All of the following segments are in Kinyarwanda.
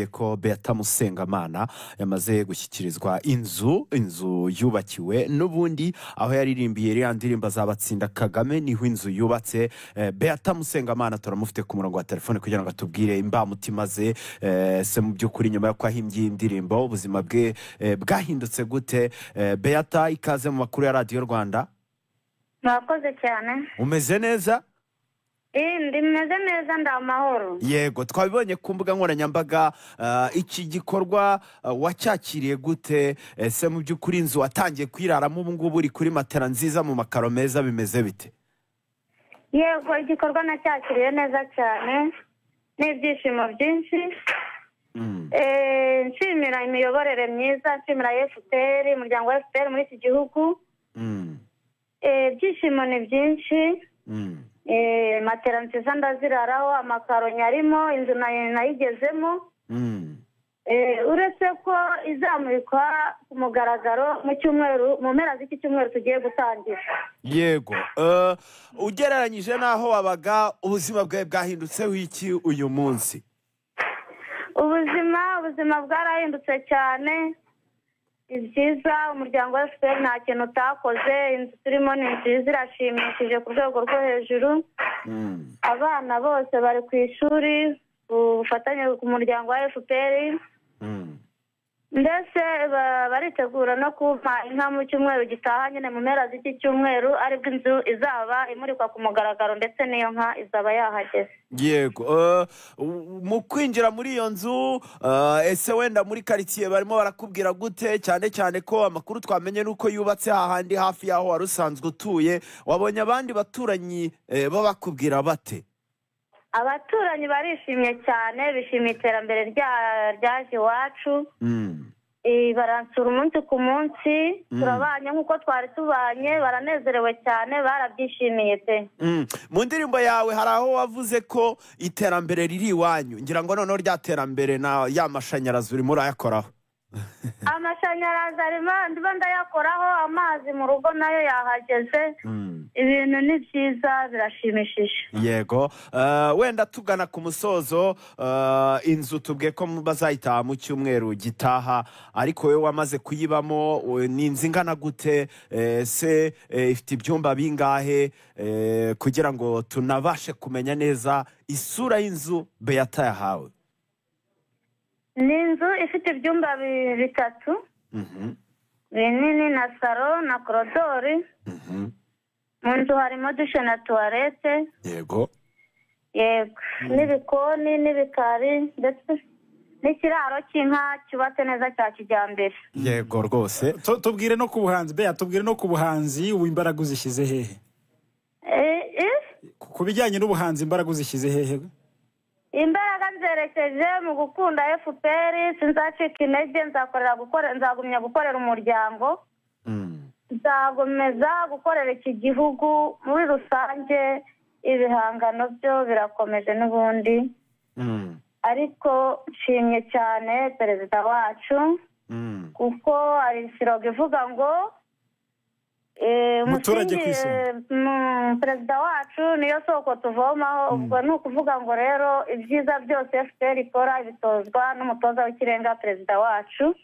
Ko Beata Musengamana yamaze gushyikirizwa inzu yubakiwe n'ubundi aho yaririmbiye iriya ndirimbo Azabatsinda Kagame, niho inzu yubatse. Beata Musengamana turamufite ku murongo wa telefone kugira ngo atubwire imbamutima ze. Se mu by'ukuri nyuma y'uko ahimbye iyi ndirimbo ubuzima bwe bwahindutse gute? Beata, ikaze mu makuru ya Radiyo Rwanda. Murakoze cyane. Umeze neza? Ndimeze neza, ndi amahoro. Yego, twabibonye ku mbuga nkoranyambaga. Iki gikorwa wacyakiriye gute? Ese mu by'ukuri inzu watangiye kuyiraramo, ubu ngubu uri kuri matera nziza mu makaro meza, bimeze bite? Yego, igikorwa nacyakiriye neza cyane n'ibyishimo byinshi. Nshimira imiyoborere myiza, nshimira FPR, umuryango wa FPR muri iki gihugu. Ibyishimo ni byinshi. Matera nziza ndaziraraho, amakaro nyarimo, inzu nayigezemo. Uretse ko izamurikwa ku mugaragaro mu cyumweru, mu mpera z'iki cyumweru tugiye gutangira. Yego, ugereranyije n'aho wabaga, ubuzima bwawe bwahindutseho iki uyu munsi? Ubuzima bwarahindutse cyane. Ni byiza, umuryango wa FPR nta kintu utakoze. Inzu turimo ni nziza, irashimishije ku rwego rwo hejuru. Abana bose bari ku ishuri ku bufatanye ku muryango wa FPR. Mbese baritegura no kumpa inka mu cyumweru gitaha nyine, mu mpera z'iki cyumweru aribwo inzu izaba imurikwa ku mugaragaro, ndetse n'iyo nka izaba yahageze. Yego, mu kwinjira muri iyo nzu, ese wenda muri karitsiye barimo barakubwira gute, cyane cyane ko amakuru twamenye nuko yubatse hahandi hafi y'aho wari usanzwe utuye? Wabonye abandi baturanyi bo bakubwira bate? Abaturanyi barishimye cyane, bishimiye iterambere ryaje iwacu. Baransura umunsi ku munsi, turabanye nk'uko twari tubanye, baranezerewe cyane, barabyishimiye pe. Mu ndirimbo yawe hari aho wavuze ko iterambere riri iwanyu. Ngira ngo noneho rya terambere na ya mashanyarazi urimo urayakoraho. Amashanyarazi arimo, ndimo ndayakoraho, amazi mu rugo nayo yahageze. Ibintu ni byiza, birashimishije. Yego, wenda tugana ku musozo, inzu tubwiye ko bazayitaha mu cyumweru gitaha, ariko wowe wamaze kuyibamo, ni inzu ingana gute? Se ifite ibyumba bingahe, kugira ngo tunabashe kumenya neza isura y'inzu Beata yahawe? Ni inzu ifite ibyumba bitatu binini na salo na korodori. Mu nzu harimo dushe na tuwarete. Yego, n'ibikoni n'ibikari, ndetse n'ikiraro cy'inka cyubatse neza cya kijyambere. Yego rwose. Tubwire no ku buhanzi, Bea, tubwire no ku buhanzi, ubu imbaraga uzishyize hehe? Ku bijyanye n'ubuhanzi imbaraga uzishyize hehe? Imbaraga nzerekeje mu gukunda FPR, sinzacika intege, nzagumya gukorera umuryango, nzagomeza gukorera iki gihugu muri rusange. Ibihangano byo birakomeje n'ubundi, ariko nshimye cyane perezida wacu, kuko hari siroga ivuga ngo Umuturage ku isonga. Perezida wacu niyo soko tuvomaho. Ubwo ni ukuvuga ngo rero ibyiza byose FPR ikora ibitozwa n'umutoza w'ikirenga perezida wacu.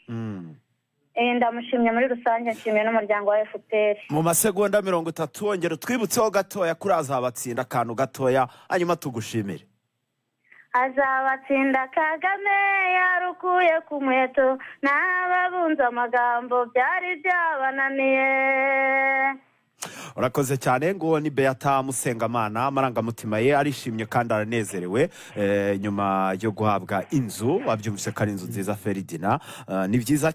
Ndamushimye muri rusange, nshimiye n'umuryango wa FPR. Mu masegonda 30 wongera utwibutseho gatoya kuri Azabatsinda, akantu gatoya, hanyuma tugushimire. Azabatsinda Kagame yarukuye ku muheto, n'ababunze amagambo byari byabananiye. Urakoze cyane. Ngo ni Beata Musengamana, amarangamutima ye arishimye kandi aranezerewe nyuma yo guhabwa inzu. Wabyumvise ko ari inzu nziza, Feridina. Ni byiza.